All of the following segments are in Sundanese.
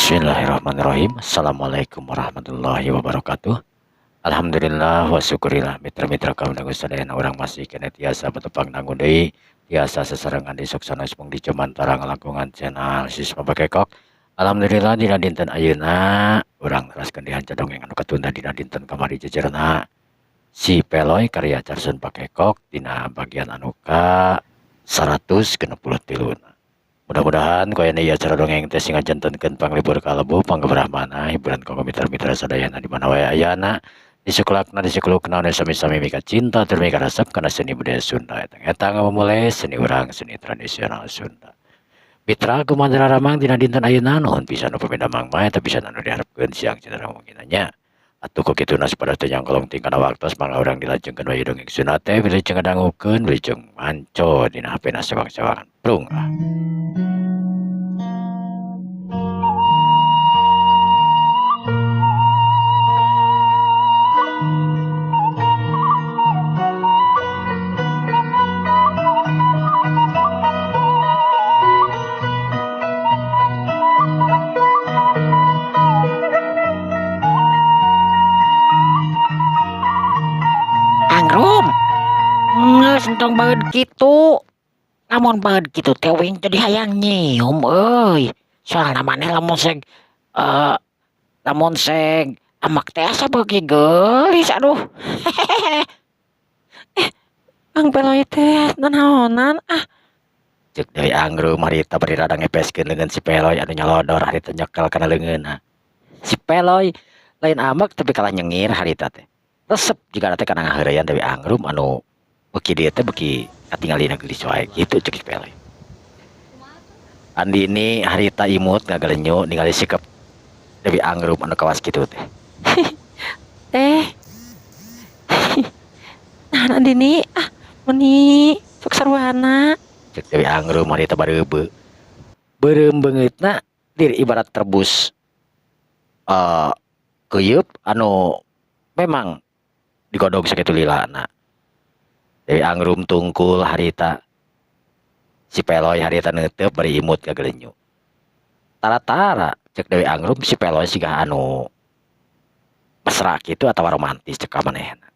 Bismillahirrahmanirrahim. Assalamualaikum warahmatullahi wabarakatuh. Alhamdulillah wa syukurillah, mitra-mitra kaum dangu sadayana, urang masih keneh tiasa betepang dangu deui, tiasa sesarengan di Suksana Mung di Jumantara ngalangkungan channel Sisma Bakekok. Alhamdulillah, dina dinten ayeuna urang teraskeun dihanca dongeng anu katunda dina dinten kamari, jejerna Si Peloy karya Carson Bakekok, dina bagian anu ka 163. Mudah-mudahan ku ayana ieu acara dongeng teh sing ngajantenkeun panglibur kalbu, panggebrah manah, hiburan kanggo mitra-mitra sadayana di mana wae ayana, disukulakna disukulukna anu sami-sami mika cinta tur mika resep kana seni budaya Sunda, eta eta ngamumule seni urang, seni tradisional Sunda. Mitra, kumaha ramang dina dinten ayeuna? Nuhun pisan upami damang mah eta pisan anu diharepkeun siang cenderang mungkin nya. Atuh ku kituna, supados teu nyangkolong tingkana waktos, mangga urang dilajengkeun wae dongeng Sunda teh. Wilujeng ngadangukeun, wilujeng manco dina HP na sewang-sewangan prung ah. Angrum, geus entong baeud kitu. Lamun baeud kitu teh uing jadi hayang nyium euy. Soalna maneh lamun seg lamun seg amak teh asa beuki geulis, aduh. Eh, Mang Peloy teh nanaonan ah? Cek Dewi Angrum harita bari rada ngepeskeun leungeun si Peloy anu nyalodor harita nyekel kana leungeunna. Si Peloy lain ambek, tapi kalah nyengir harita teh. Resep jigana teh kana ngaheureyan Dewi Angrum anu beuki dieu teh beuki katingalina geulis wae kitu, cek si Peloy. Andini harita imut ngagalenyu ningali sikap Dewi Angrum anu kawas kitu teh. Teh. Nah, Andini ah, meuni sok sarwana. Cek Dewi Angrum harita bareubeu. Beureum beungeutna dir ibarat terbus keuyeup anu memang digodog sakitu lilana. Dewi Angrum tungkul harita. Si Peloy harita neuteup bari imut ngagalenyu. Tara-tara cek Dewi Angrum si Peloy siga anu mesra kitu atawa romantis cek ka manehna.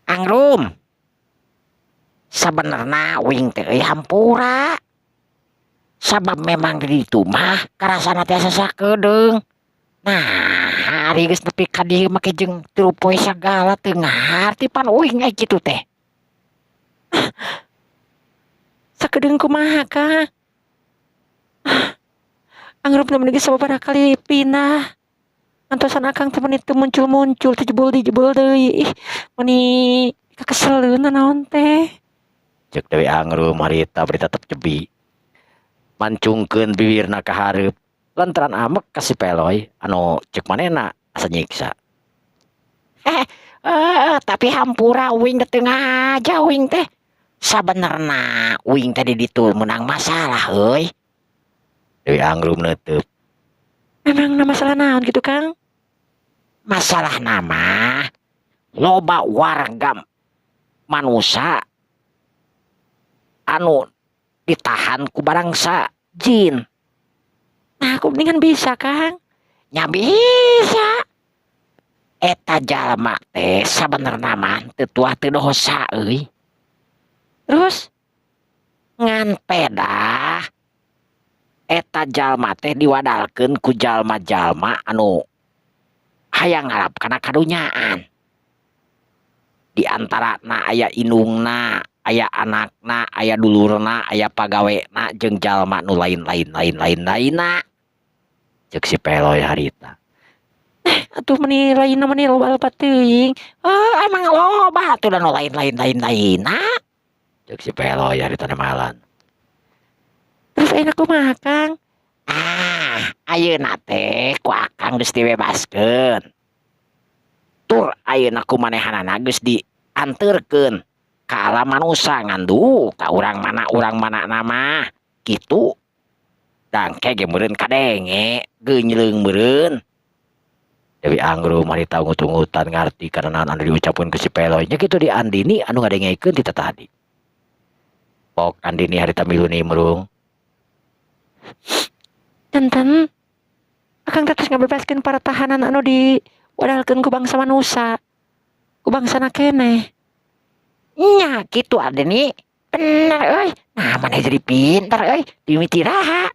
Angrum. Sabenerna uing teh euy hampura. Sabab memang di ditu mah karasana teh asa sakedeung. Nah, ari geus nepi ka dieu make jeung 3 poe sagala teu ngarti pan uing ai kitu teh. Sakedeung kumaha, Kang? Angrum teh geus sababaraha kali pindah. Antosan Akang teh meuni teu muncul-muncul, teu jebul deui jebul deui. Ih, meuni kakeseleun naon teh. Cek Dewi Angrum harita bari tetep jebi. Mancungkeun bibirna ka hareup lantaran ambek ka si Peloy anu cek manehna asa nyiksa. Eh, eh, tapi hampura, uing teh teu ngaja uing teh. Sabenerna uing teh di ditu meunang masalah euy. Dewi Angrum neuteub. Memangna masalah naon gitu, Kang? Masalahna mah loba warga manusa anu ditahan ku barangsa jin. Nah, aku mendingan bisa, Kang. Nya bisa. Eta jalma teh sabenerna mah teu tuah teu dosa euy. Terus? Ngan pedah eta jalma teh diwadalkeun ku jalma-jalma anu hayang ngalap kana kadunyaan. Di antarana aya indungna, aya anakna, aya dulurna, aya pagawena jeung jalma nu lain-lain lain-lain lainna. Cek si Peloy harita. Eh, atuh meuni lainna meuni loba-loba teuing. Oh, emang loba atuh da nu lain-lain lain-lainna. Cek si Peloy harita nemalan. Terus ayeuna kumaha, Kang? Ah, ayeuna teh ku Akang geus dibebaskeun. Tur ayeuna ku manehanana geus dianterkeun ka alam manusa, ngandu ka urang mana nama kitu. Dangke ge meureun kadenge geunyeung meureun. Dewi Angrum harita ungut-ungutan ngarti kana naon anu diucapkeun ku si Peloy nya kitu di Andini anu ngadengekeun ti tadi. Pok Andini harita milu nimrung. Janten akang teh tos ngabebaskeun para tahanan anu diwadalkeun ku bangsa manusa, ku bangsana keneh. Nya kitu Andini, bener euy. Nah maneh jadi pinter euy, dimimiti raha.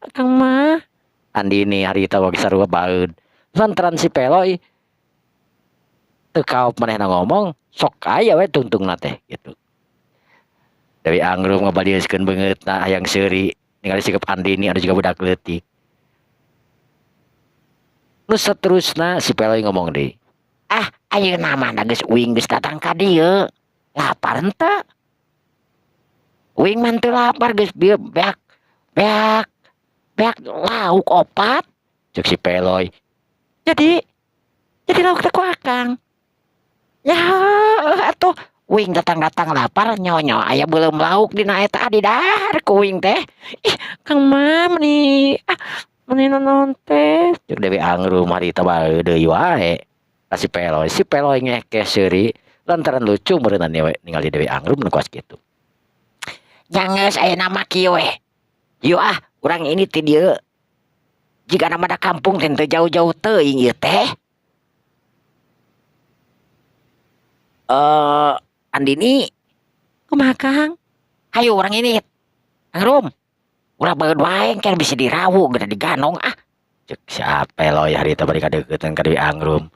Akang mah Andini harita wagi sarua baeud. Lantaran si Peloy teu kaop manehna ngomong, sok aya we tungtungna teh gitu. Dewi Angrum ngabaliuskeun beungeutna hayang seuri ningali sikap Andini anu jiga budak leutik. Nu saterusna si Peloy ngomong deui. Ah, ayeuna mah da geus uing geus datang ka dieu. Lapar henteu? Uing mah henteu lapar geus bieu beak beak beak lauk opat. Ceuk si Peloy. Jadi lauk teh ku akang. Ya atuh uing datang-datang lapar nyonyo aya beuleum lauk dina eta didahar ku uing teh. Ih, Kang mah meuni ah meuni nanaon teh. Ceuk Dewi Angrum harita bae deui wae. Ka si Peloy, si Peloy ngekeh seuri lantaran lucu meureunna ningali Dewi Angrum nu kawas kitu. Nya geus ayeuna mah kieu we. Yeuh ah, urang ini ti dieu. Jigana mah da kampung teh teu jauh-jauh teuing ieu teh. Andini, Kumaha Kang? Hayu urang ini. Angrum. Ulah baeud wae engke bisa dirawu geuna diganong ah. Ceuk si Peloy harita bari kadeukeuteunan ka Dewi Angrum.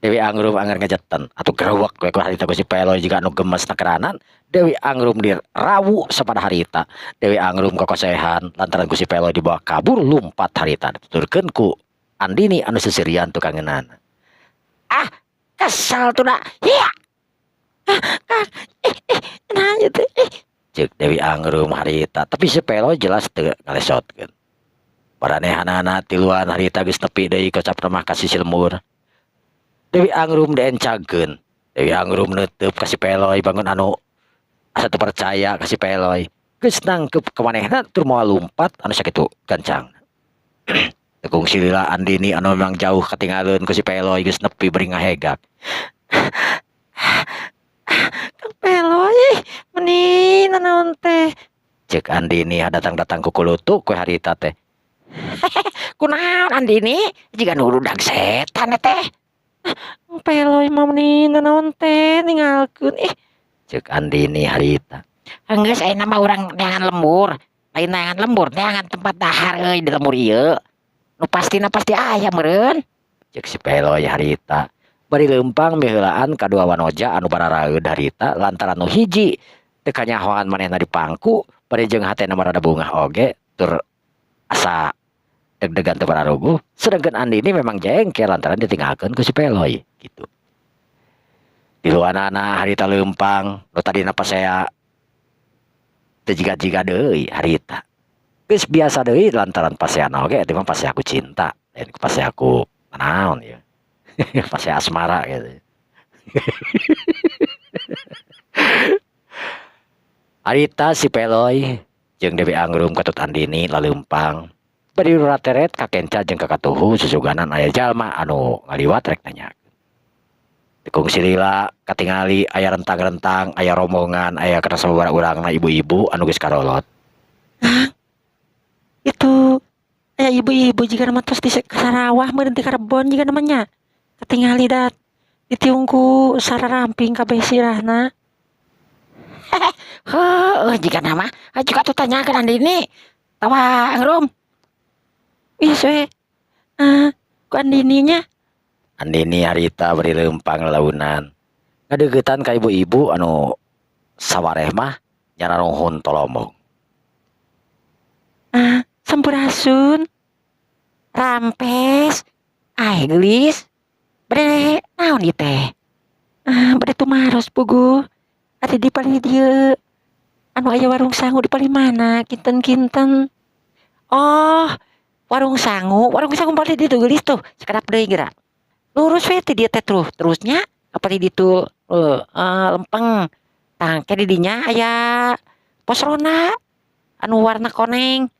Dewi Angrum anggar ngejeten atuh gerewek we ku harita ku si Peloy jiga anu gemes nakeranan. Dewi Angrum dirawu sapada harita. Dewi Angrum kokosehan lantaran ku si Peloy dibawa kabur lumpat harita dituturkeun ku Andini anu seserian tukangeunana. Ah, kesel tuh da. Hiya. Ah, ih ih naon ieu teh ih. Ceuk Dewi Angrum harita, tapi si Peloy jelas teu ngalesotkeun. Paranehanana tiluan harita geus nepi deui kocapna mah ka sisi lembur. Dewi Angrum diencagkeun. Dewi Angrum neuteub ka si Peloy bangun anu asa teu percaya ka si Peloy. Geus nangkep ka manehna tur moal lumpat anu sakitu gancang. Teu kungsi lila Andini anu memang jauh katinggaleun ku si Peloy geus nepi bari ngahegak. Kang Peloy meuni nanaon teh? Ceuk Andini datang-datang ku kulutu ku harita teh. Kunaon Andini? Jiga nu rudag setan teh. Kang Peloy mah meuni nanaon teh ninggalkeun ih. Ceuk Andini harita. Geus ayeuna mah urang neangan lembur. Lain neangan lembur, neangan tempat dahar euy di lembur ieu. Nu pastina pasti aya meureun. Ceuk si Peloy harita. Bari leumpang miheulaan kadua wanoja anu bararaeud harita lantaran nu hiji teu kanyahoan manehna dipangku bari jeung hatena mah rada bungah oge tur asa deg-degan teu bararuguh sedangkan Andini memang jengkel lantaran ditinggalkeun ku si Peloy gitu. Tiluanana harita leumpang nu tadina pasea teu jiga-jiga deui harita. Geus biasa deui lantaran paseana oge eta mah pasea ku cinta lain ku pasea ku naon ieu. Pasea asmara gitu. Harita si Peloy jeung Dewi Angrum katut Andini laleumpang bari rateret ka kenca jeung ka katuhu susuganan aya jalma anu ngaliwat rek nanya. Kungsi lila katingali aya rentang-rentang, aya rombongan, aya kana sababaraha urangna ibu-ibu anu geus karolot. Kang, itu aya ibu-ibu jiga mah tos di Sarawah meureun ti Karebon jiga mah nya. Katingali dat ditiung ku sararamping kabeh sirahna. Heuh, jiga nama, juga tuh tanyakeun Andini. Tawa Angrum. Wis we. Ku Andini nya. Andini harita bari leumpang launan. Ngadeuketan ka ibu-ibu anu sawareh mah nyaranuhun tolomong. Ah, sampurasun. Rampes. Ai geulis. Bade naon ieu teh? Ah, bade tumaros puguh. Ari di palih dieu anu aya warung sangu di palih mana kinten-kinten. Oh, warung sangu palih ditu geulis tuh, sakedap deui geura. Lurus we ti dieu teh terus, terusnya apa di ditu lempeng. Tah engke di dinya aya pos ronda anu warna koneng,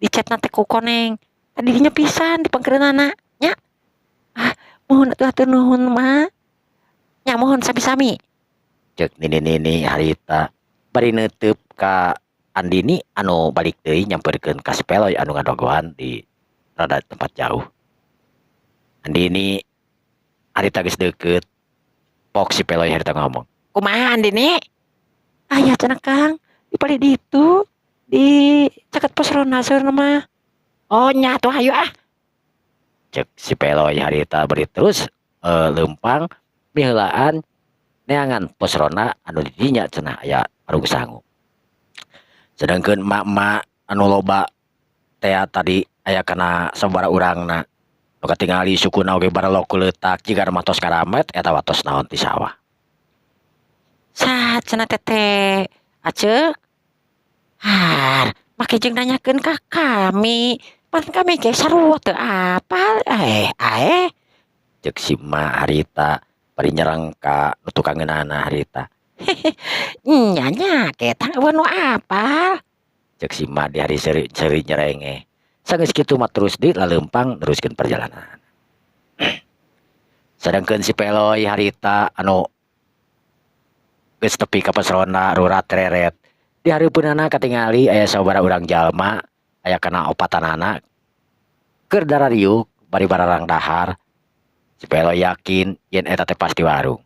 dicetna teh ku koneng. Tah di dinya pisan di pangkeureunana nya. Ah, mohon atuh hatur nuhun mah. Nya mohon sami-sami. Ceuk nini-nini harita bari neuteup ka Andini anu balik deui nyamperkeun ka si Peloy anu ngadogohan di rada tempat jauh. Andini harita geus deukeut, pok si Peloy harita ngomong. Kumaha, Andini? Aya cenah, Kang, di palih ditu di caket pos ronda saurna mah. Oh, nya atuh, hayu ah. Cek si Peloy harita bari terus leumpang miheulaan neangan pos ronda anu di dinya cenah aya warung sangu. Sedangkeun emak-emak anu loba tea tadi aya kana sababaraha urangna. Nu katingali sukuna oge barelok kuleutak jiga mah tos karamet eta watos naon ti sawah. Saha cenah teteh? Acek? Har, make jeung nanyakeun ka kami. Pan kami ge sarua teu apal. Eh, aeh. Cek si emak harita bari nyerang ka nu tukang ngeunana harita. Nya nya kita euweuh nu apal. Cek si emak di hari seuri nyerenge. Sanggeus kitu mah terus deui laleumpang neruskeun perjalanan. Sedangkeun si Peloy harita anu geus tepi ka pos ronda rurat reret. Di hareupeunana katingali aya sababaraha urang jalma aya kana opatanana keur darariuk bari bararang dahar. Si Peloy yakin yen eta teh pasti warung.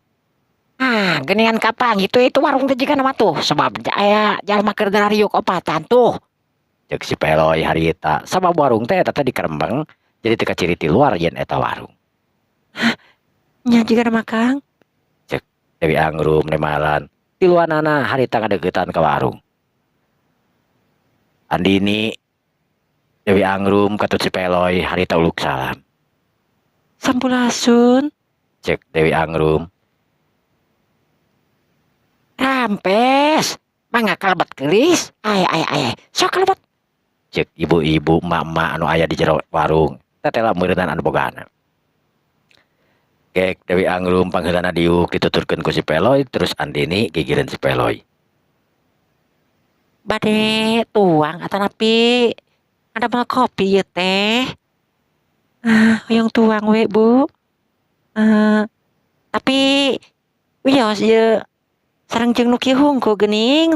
Ah, geuningan kapan gitu itu warung teh jigana mah tuh, sebab aya jalma keur darariuk opatan tuh. Cek si Peloy harita sabab warung teh eta teh di Kerembeng, jadi teu kaciri ti luar yen eta warung. Nya jigana mah, Kang. Cek Dewi Angrum nemalan tiluanana harita ngadeuketan ka warung. Andini, Dewi Angrum katut si Peloy harita uluk salam. Sampurasun. Cek Dewi Angrum. Rampes, mangga kalebet geulis. Ay ay ay, sok kalebet. Cek ibu-ibu, emak-emak anu aya di jero warung tetela meureunan anu bogana. Gek Dewi Angrum pangheulana diuk dituturkeun ku si Peloy, terus Andini gigireun si Peloy. Bade tuang atanapi ngadamel kopi ieu teh? Ah, hoyong tuang we, Bu. Tapi wios ieu sareng jeung nu kieu hungkul geuning.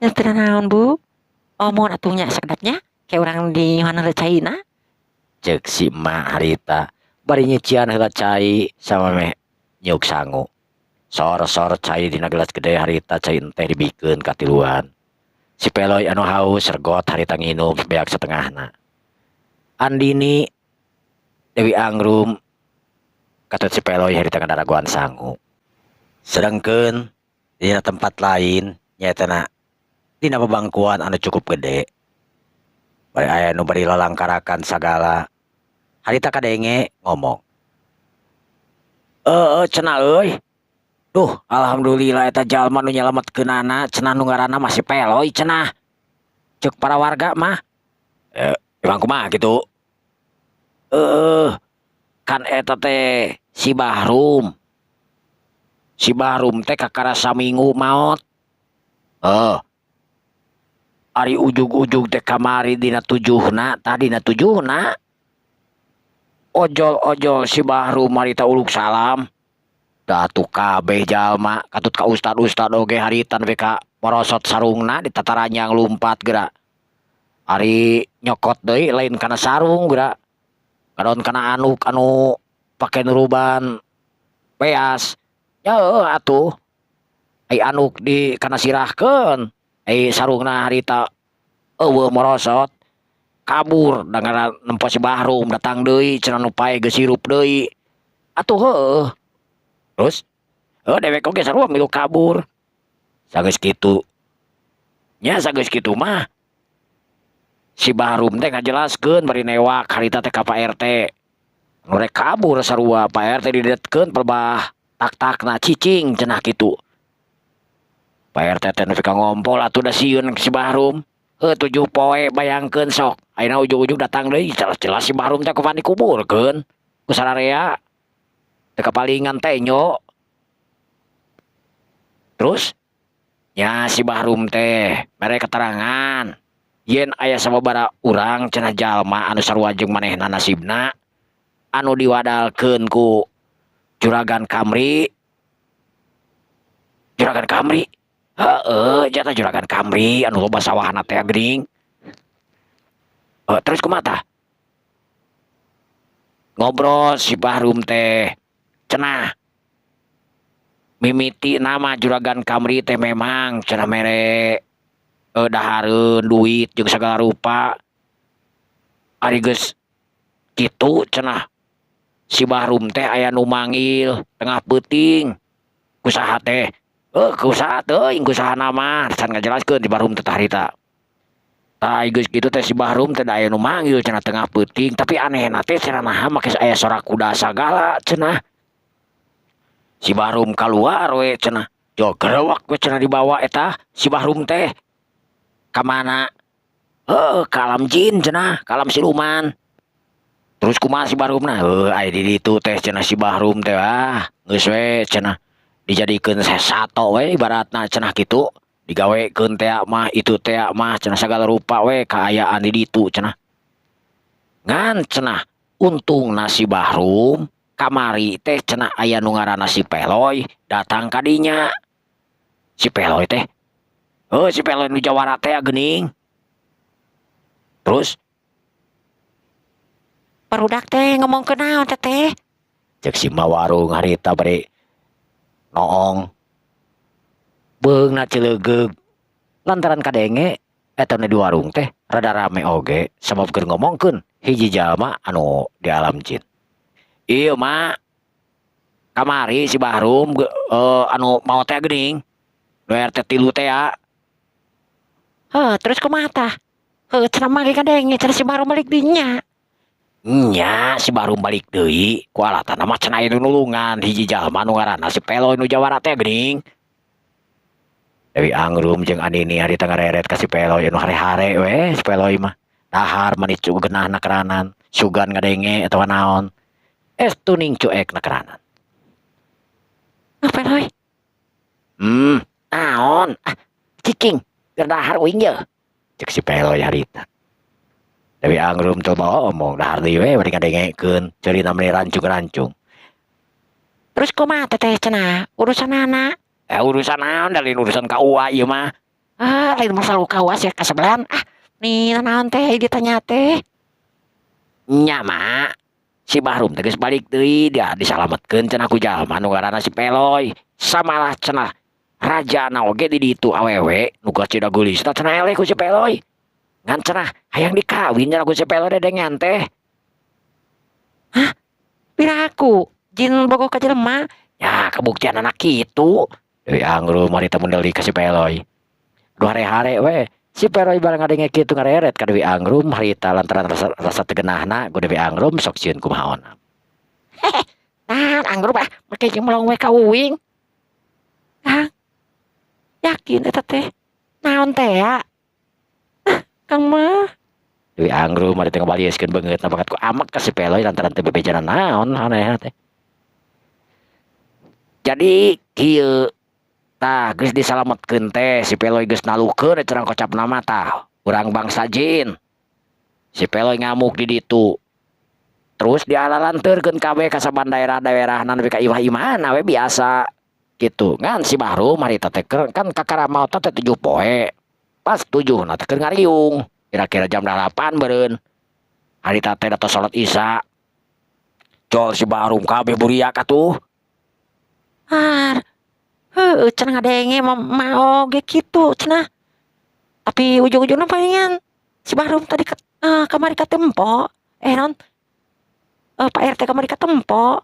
Nya teu nanaon, Bu. Oh, mohon atuh nya sakedap nya, ke urang di heula caina. Cek si emak harita bari nyician heula cai samemeh nyiuk sangu. Sor-sor cai dina gelas gede harita, cai enteh dibikeun ka tiluan. Si Peloy anu haus regot harita nginum beak setengahna. Andini, Dewi Angrum katut si Peloy harita ngadaragoan sangu. Sedangkeun dina tempat lain, nyaeta dina pabangkuan anu cukup gede. Bari aya nu bari lalangkarakan sagala. Harita kadenge ngomong. "Heueuh cenah euy. Duh, alhamdulillah eta jalma nu nyalametkeunana cenah nu ngaranna mah si Peloy cenah. Ceuk para warga mah." "Eh, emang kumaha kitu?" "Heueuh, kan eta teh si Bahrum. Si Bahrum teh kakara saminggu maot. Heuh. Ari ujug-ujug teh kamari dina tujuhna, tah dina tujuhna. Ojol-ojol si Bahrum harita uluk salam. Da atuh kabeh jalma katut ka ustad-ustad oge harita nepi ka morosot sarungna ditataranjang lumpat geura. Ari nyokot deui lain kana sarung geura. Ngadon kana anduk anu pake nuruban beas. Nya heueuh atuh. Ai anduk di kana sirahkeun, ai sarungna harita euweuh morosot. Kabur da ngaran nempo si Bahrum datang deui cenah nu paeh geus hirup deui. Atuh heueuh. Terus heueuh dewek oge sarua milu kabur. Sageus kitu nya, sageus kitu mah si Bahrum teh ngajelaskeun bari newak harita teh ka Pak RT. Nu rek kabur sarua Pak RT didetkeun pelbah tak-takna, cicing cenah kitu. Pak RT teh nepi ka ngompol atuh da sieun si Bahrum. Heuh, 7 poe bayangkeun sok. Ayeuna ujug-ujug datang deui, jelas-jelas si Bahrum teh kumaha dikuburkeun ku sararea. Teu kapalingan tenyo. Terus nya si Bahrum teh mere keterangan yen aya sababaraha urang cenah jalma anu sarua jeung manehna nasibna anu diwadalkeun ku Juragan Kamri. Juragan Kamri. Heeh, jata Juragan Kamri anu loba sawahna teh geuning. Terus kumaha tah? Ngobrol si Bahrum teh, cenah mimiti nama Juragan Kamri teh memang cenah mere dahareun duit jeung sagala rupa. Ari geus kitu cenah si Bahrum teh aya nu manggil tengah peuting. Ku saha teh? Ku saha teuing, ku saha mah can ngajelaskeun si Bahrum teh harita. Tah, geus kitu teh si Bahrum teh aya nu manggil cenah tengah peuting, tapi anehna teh cenah naha make aya sora kuda sagala cenah. Si Bahrum kaluar we cenah. Jogrewak we cenah dibawa eta si Bahrum teh. Ka mana? Heuh, ka alam jin cenah, ka alam siluman. Terus kumaha si Bahrumna? Heuh, aya di ditu teh cenah si Bahrum teh, ah geus we cenah dijadikeun sato we ibaratna cenah kitu. Digawekeun tea mah itu tea mah cenah, sagala rupa we kaayaan di ditu cenah. Ngan cenah untungna si Bahrum kamari teh cenah aya nu ngaranna si Peloy datang ka dinya. Si Peloy teh? Heuh, si Peloy nu jawara teh geuning. Terus Barudak teh ngomongkeun naon teteh? Cek si warung harita bari noong. Beungna cilegeug lantaran kadenge eta nu di warung teh rada rame oge sabab keur ngomongkeun hiji jalma anu di alam jin. Ieu mah kamari si Bahrum anu maot teh geuning. Nu RT 3 teh ya. Heuh, terus kumaha tah? Heuh, cenah mah ge kadenge cenah si Bahrum balik dinya. Nya, si Bahrum balik deui ku alatanna mah cenah aya nu nulungan hiji jalma nu ngaranna si Peloy nu jawara teh geuning. Dewi Angrum jeung Anini harita ngareret ka si Peloy anu hare-hare we si Peloy mah. Dahar mani geunahna keranan, sugan ngadenge atawa naon. Es tuning cuek na keranan. Ah, Peloy. Naon? Ah, cicing, keur dahar uing ye. Cek si Peloy harita. Dewi Angrum teu bawa omong, dahar deui we bari ngadengekeun, ceurina meni rancung-rancung. Terus kumaha teteh cenah urusanana? Eh, urusan naon, da lain urusan KUA ieu mah. Ah, lain masalah KUA sia kasebelean. Ah, nih naon teh ditanya teh? Nya mah si Bahrum teh geus balik deui, dia disalametkeun cenah ku jalma nu ngaranna si Peloy. Samalah cenah rajana oge di ditu awewe nu kacida geulisna cenah eleh ku si Peloy. Ngan cenah hayang dikawin cenah ku si Peloy dedengean teh. Hah? Piraku jin bogoh ka jelema? Ya, kabuktian anak kitu. Dewi Angrum harita mun deui ka si Peloy. Duh, hare-hare we. Si Peloy barang ngadenge kitu ngareret ka Dewi Angrum harita lantaran rasa teu geunahna ku Dewi Angrum, sok sieun kumaha onam. Nah, Angrum ah, make jeung melong we ka uing. Kang, yakin eta teh naon teh ya? Ah, Kang mah. Dewi Angrum harita ngabalieskeun beungeutna bakat ku amek ka si Peloy lantaran teu bebejana naon anehna teh. Jadi kieu tah, geus disalametkeun teh si Peloy geus nalukeun cenah kocapna mah tah urang bangsa jin. Si Peloy ngamuk di ditu. Terus dialalanteurkeun kabeh ka saban daerah-daerahna nepi ka imah-imahna we biasa gitu. Ngan si Bahrum harita teh kan kakara maot teh 7 poe. Pas 7 na teh keur ngariung. Kira-kira jam 8 beureun. Harita teh tos salat Isya. Jol si Bahrum, kabeh buriak atuh. Har. Heueuh, cenah ngadenge mah mah oge kitu cenah. Tapi ujung-ujungna palingan si Bahrum tadi kamari katempo. Eh, naon? Pak RT kamari katempo.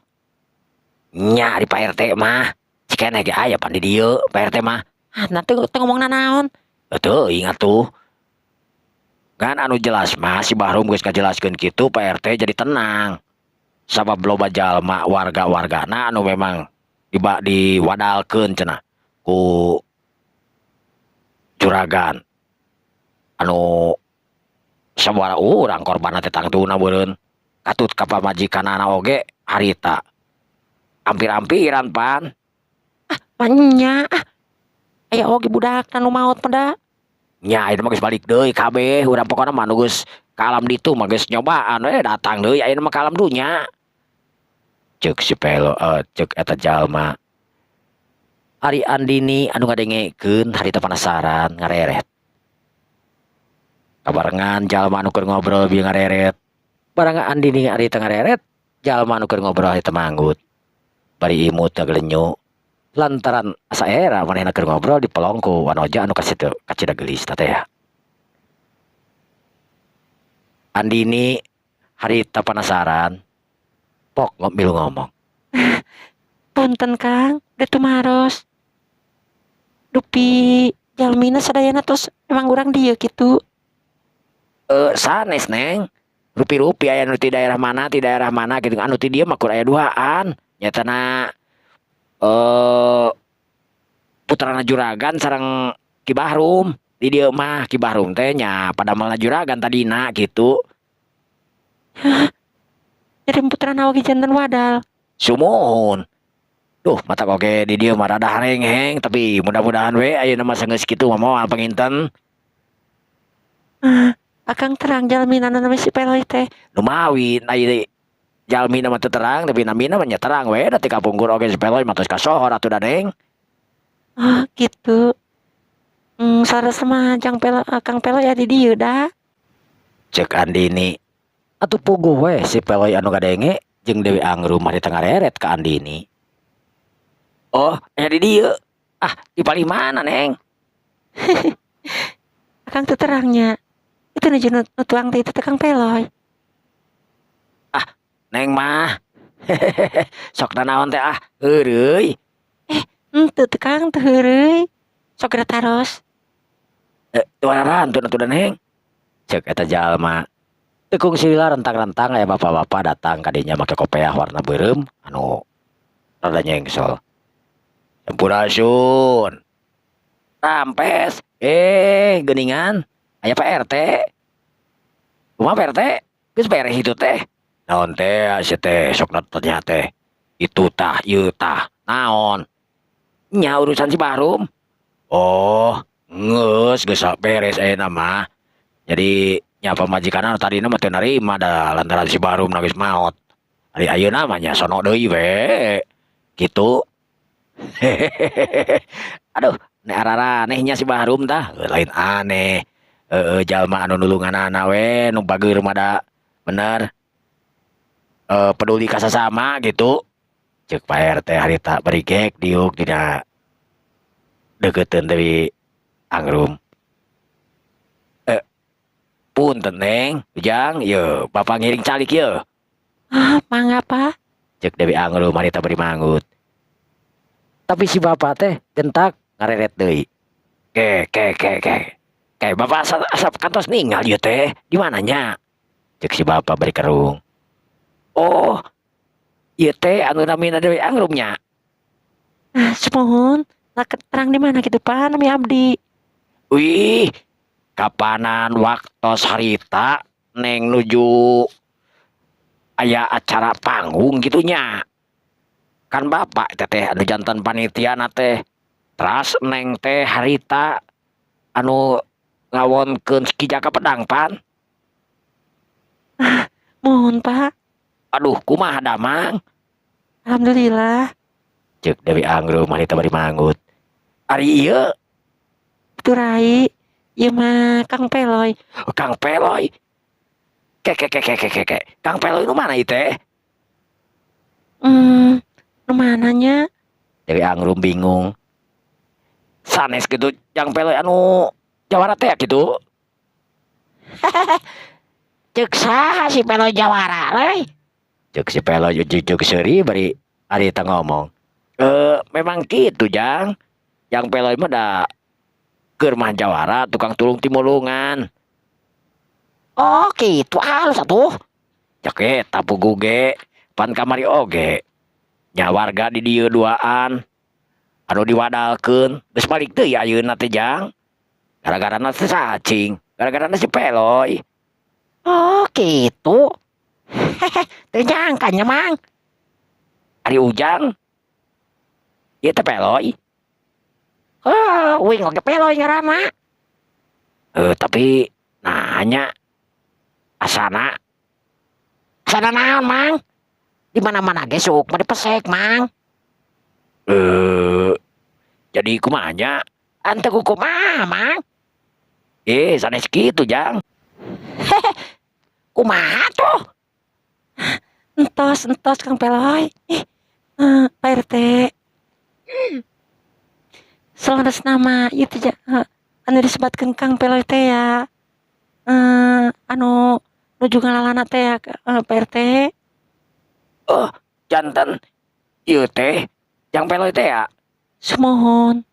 Nya, di Pak RT mah cikeneh ge aya pan di dieu Pak RT mah. Ah, nanti teu ngomong nanaon. Teuing atuh. Ngan anu jelas mah si Bahrum geus ngajelaskeun kitu, Pak RT jadi tenang. Sabab loba jalma warga-wargana anu memang diwadalkeun cenah ku juragan anu sabaraha urang korbanna teh tangtuna beureun katut ka pamajikanana oge harita ampir-ampiran pan. Manya ah. Aya oge budak nu maot mah da. Nya, ayeuna mah geus balik deui kabeh urang, pokona mah nu geus ka alam ditu mah geus nyobaan we, datang deui ayeuna mah ka alam dunya. Ceuk si Pelo, cek eta jalma. Ari Andini anu ngadengekeun harita panasaran ngareret. Kabarengan jalma anu keur ngobrol bieu ngareret. Barengan Andini harita ngareret, jalma anu keur ngobrol harita manggut. Bari imut ngagelenyu lantaran asa era manehna keur ngobrol dipelong ku wanoja anu kasitu kacida geulis teh ya. Andini harita panasaran pok milu ngomong. Punten Kang, bade tumaros. Dupi jalmina sadayana tos emang urang dieu kitu. Sanes Neng. Rupi-rupi aya nu ti daerah mana ti daerah mana gitu, anu ti dieu mah kur aya duaan. Nyatana putrana juragan sareng Ki Bahrum di dieu mah. Ki Bahrum teh nya padamelna juragan tadina gitu. Hah? Jadi putrana oge janten wadal. Sumuhun. Duh, matak oge di dieu mah rada harengheng, tapi mudah-mudahan we ayeuna mah sanggeus kitu mah moal panginten. Ah, akang terang jalmina nami si Peloy teh. Numawi aya jalmina mah teu terang, tapi namina mah nya terang we da ti kapungkur oge si Peloy mah tos kasohor atuh da Neng. Oh, gitu. Sanes mah jang Peloy, Kang Peloy aya di dieu da. Ceuk Andini. Atuh puguh we si Peloy anu ngadenge jeung Dewi Angrum harita ngareret ka Andini. Oh, aya di dieu. Ah, di palih mana, Neng? Akang teu terang nya. Itu nuju nu tuang teh itu teh Kang Peloy. Ah, Neng mah. Sok nanaon teh ah, heureuy. Henteu teh Kang, teu heureuy. Sok geura taros. Teu wararantun atuh da Neng. Ceuk eta jalma. Teu kungsi lila rentang-rentang aya bapak-bapak datang ka dinya make kopeah warna beureum anu rada nyengsol. Sampurasun. Rampes. Geuningan aya Pak RT. Kumaha Pak RT? Geus beres itu teh. Naon teh sia teh sok tanya teh. Itu tah ieu tah naon? Nya urusan si Bahrum. Oh, geus geus beres ayeuna mah. Jadi nya pamajikanna tadina mah teu narima da lantaran si Bahrum geus maot. Ari ayeuna mah nya sono deui we. Kitu. Aduh, nek araraneh nya si Bahrum tah, lain aneh. Heeh, jalma anu nulunganana we nu bageur mah da bener. Peduli ka sasama gitu. Ceuk Pak RT harita bari gek diuk dina deukeuteuun Dewi Angrum. Punten Neng, Ujang, yeuh bapak ngiring calik yeuh. Ah, mangga Pak. Ceuk Dewi Angrum harita bari manggut. Tapi si bapak teh gentak ngareret deui. Ke ke ke ke. Ke bapak asa, asa kantos ninggal ieu teh, di mana nya? Ceuk si bapak bari kerung. Oh, ieu teh anu namina Dewi Angrum nya. Ah, sumuhun. Lah terang di mana kitu Pak nami abdi. Wih, kapanan waktos harita Neng nuju aya acara panggung gitu nya. Kan bapak teh anu janten panitia na teh. Teras Neng teh harita anu ngawonkeun Ki Jaka Pedang pan. Ah, muhun Pak. Aduh, kumaha damang? Alhamdulillah. Ceuk Dewi Angrum harita bari manggut. Ari ieu Itu rai. Ieu mah Kang Peloy. Kang Peloy. Ke ke ke ke ke ke ke. Kang Peloy nu mana ieu teh? Nu mana nya? Dewi Angrum bingung. Sanes gitu Jang Peloy anu jawara teh gitu. Ceuk saha si Peloy jawara euy? Ceuk si Peloy ujug-ujug seuri bari harita ngomong. Memang gitu Jang. Jang Peloy mah da keur mah jawara tukang tulung timulungan. Oh, kitu halus atuh. Cek eta puguh ge pan kamari oge. Nya warga di dieu duaan anu diwadalkeun geus balik deui ayeuna teh Jang. Gara-garana teh cacing, gara-garana si Peloy. Oh, kitu. Teu nyangka nya Mang. Ari Ujang ieu teh Peloy. Oh, uing oge Peloy ngaranna. Tapi nanya asana Asana naon, Mang? Di mana-mana ge suuk mah dipesek, Mang. Jadi kumaha nya? Henteu ku kumaha, Mang. Eh, sanes kitu, Jang. Kumaha tuh? Entos, entos Kang Peloy. Ih, Pak RT. Saleresna mah ieu teh anu disebatkeun Kang Peloy teh ya. Anu nuju ngalalana teh ya, Pak RT. Oh, janten ieu teh Jang Peloy teh ya? Sumuhun.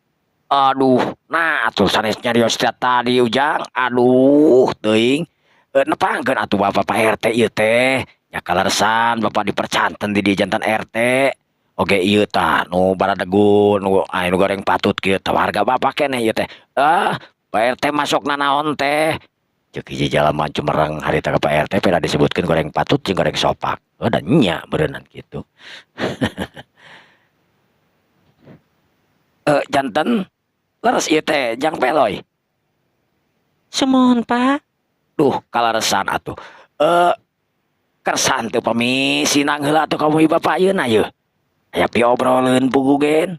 Aduh, nah atuh sanes nyarios ti tadi, Ujang. Aduh, teuing. Nepangkeun atuh Bapak Pak RT ieu teh. Nya kaleresan Bapak dipercanten di dieu janten RT. Oge ieu tah nu baradegu nu aya nu goreng patut kieu tah warga Bapak keneh ieu teh. Ah, Pak RT masuk nanaon teh? Ceuk hiji jalma cumereng harita ka Pak RT peda disebutkeun goreng patut jeung goreng sopak. Oh, da nya beureunan kitu. Janten leres ieu teh Jang Peloy. Sumuhun, Pak. Duh, kaleresan atuh. Kersan teu pami sinang heula atuh ka bumi Bapak ayeuna yeuh. Aya piobroleun puguh gen.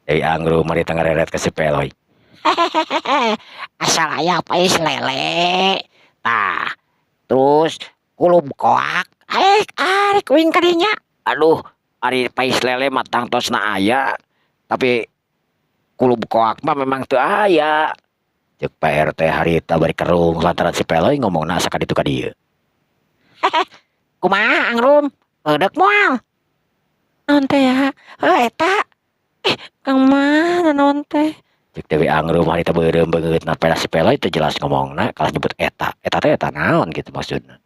Dewi Angrum harita ngareret ka si Peloy. Asal aya pais lele. Tah, terus kulub koak. Arek arek uing kadinya. Aduh, ari pais lele mah tangtosna aya, tapi kulub koak mah memang teu aya. Ceuk Pak RT harita bari kerung lantaran si Peloy ngomongna asa ka ditu ka dieu. Kumaha Angrum? Eudek moal? Naon teh ya? Heuh eta. Kang mah nanaon teh? Ceuk Dewi Angrum harita beureum beungeutna peda si Peloy teu jelas ngomongna kalah nyebut eta. Eta teh eta naon kitu maksudna.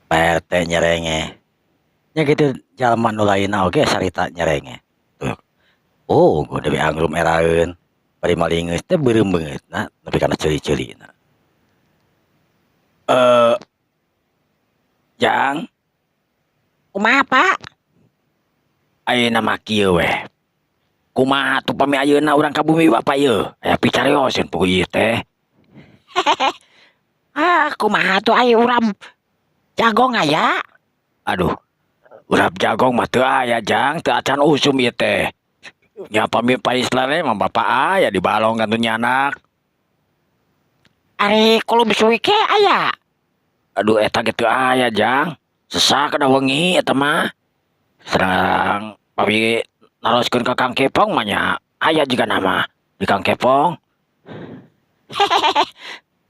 Pak RT nyerenge. Nya kitu jalma nu lainna oge sarita nyerenge. Tuh. Oh, Dewi Angrum eraeun. Bari malingeus teh beureum beungeutna nepi kana ceuli-ceulina. Jang. Kumaha, Pak? Ayeuna mah kieu weh. Kumaha atuh pami ayeuna urang ka bumi Bapak ieu? Aya picarioseun puguh ieu teh. Ah, kumaha tuh aya urap jagong aya? Aduh, urap jagong mah teu aya, Jang, teu acan usum ieu teh. Nya pami pais lele mah Bapak aya di balong kantun nyanak. Ari kulub suwi ke aya? Aduh, eta ge teu aya, Jang. Sesak da wengi eta mah. Serang pami naroskeun ka Kang Kepong mah nya aya jigana mah di Kang Kepong.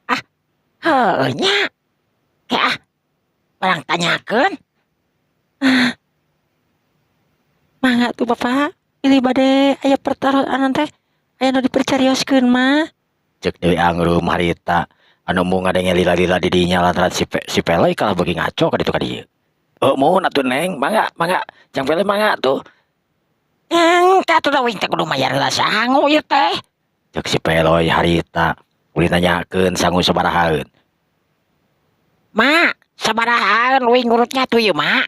Ah, heueuh nya. Ke ah, barang tanyakeun. Mangga tuh Bapak, pilih bade aya pertarosan teh aya nu dipercarioskeun mah. Ceuk Dewi Angrum harita anu mung ngadenge lila-lila di dinya lantaran si Peloy kalah beuki ngaco ka ditu ka dieu. Oh, muhun atuh Neng, mangga mangga Jang Peloy mangga atuh. Engke atuh da uing teh kudu mayar heula sangu ieu teh. Ceuk si Peloy harita ulin nanyakeun sangu sabarahaeun. Ma, sabarahaeun uing ngurutnya tuh ieu, Ma?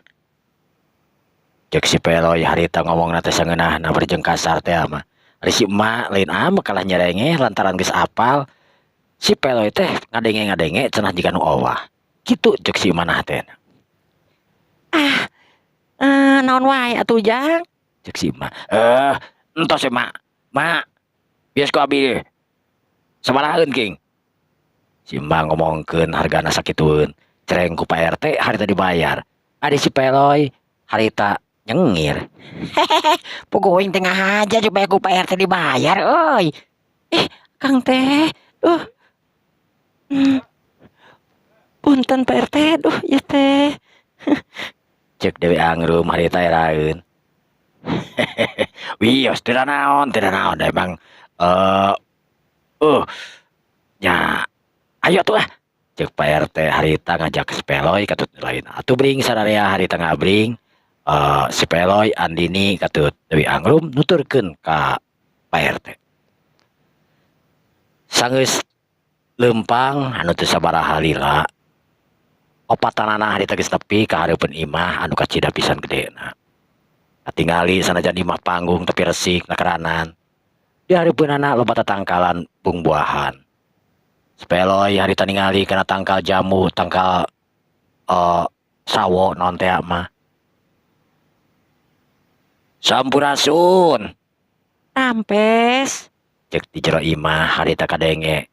Ceuk si Peloy harita ngomongna teh sangeunahna bari jeung kasar teh mah. Ari si emak lain amek kalah nyerengeh lantaran geus apal. Si Peloy teh ngadenge-ngadenge cenah jiga nu owah. Kitu ceuk si emak teh. Ah, naon wae atuh Jang? Ceuk si emak. Entos we, Mak. Mak, bias ku abi sabarahaeun king? Si emak ngomongkeun hargana sakitueun. Cereng ku Pak RT harita dibayar. Ari si Peloy harita nyengir. Puguh uing teh ngahaja supaya ku Pak RT dibayar euy. Kang teh, duh. Punten Pak RT, duh ieu teh. Ceuk Dewi Angrum harita eraeun. Wios teu naon, teu naon da emang nya ayo atuh ah. Ceuk Pak RT harita ngajak si Peloy katut lain. Atuh bring sararea harita ngabring. Si Peloy Andini katut Dewi Angrum nuturkeun ka Pak RT. Sanggeus leumpang anu teu sabaraha lila. Opatanana harita geus nepi ka hareupeun imah anu kacida pisan gedena. Katingali sanajan imah panggung tapi resik nakeranan. Di hareupeunana loba tatangkalan bungbuahan. Si Peloy harita ningali kana tangkal jambu, tangkal sawo naon teh mah. Sampurasun. Rampes. Cek di jero imah harita kadenge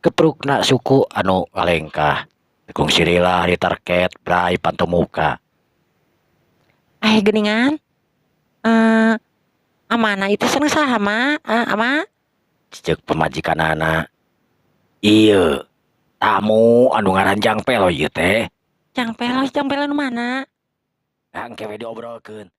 keprukna suku anu ngalengkah. Kungsi lila harita reket bray panto muka. Ai geuningan. Amana itu sareng saha Ma? Ama? Cek pamajikanana. Ieu tamu anu ngaran Jang Pelo ieu teh. Jang Pelo, Jang Pelo nu mana? Engke we diobrolkeun.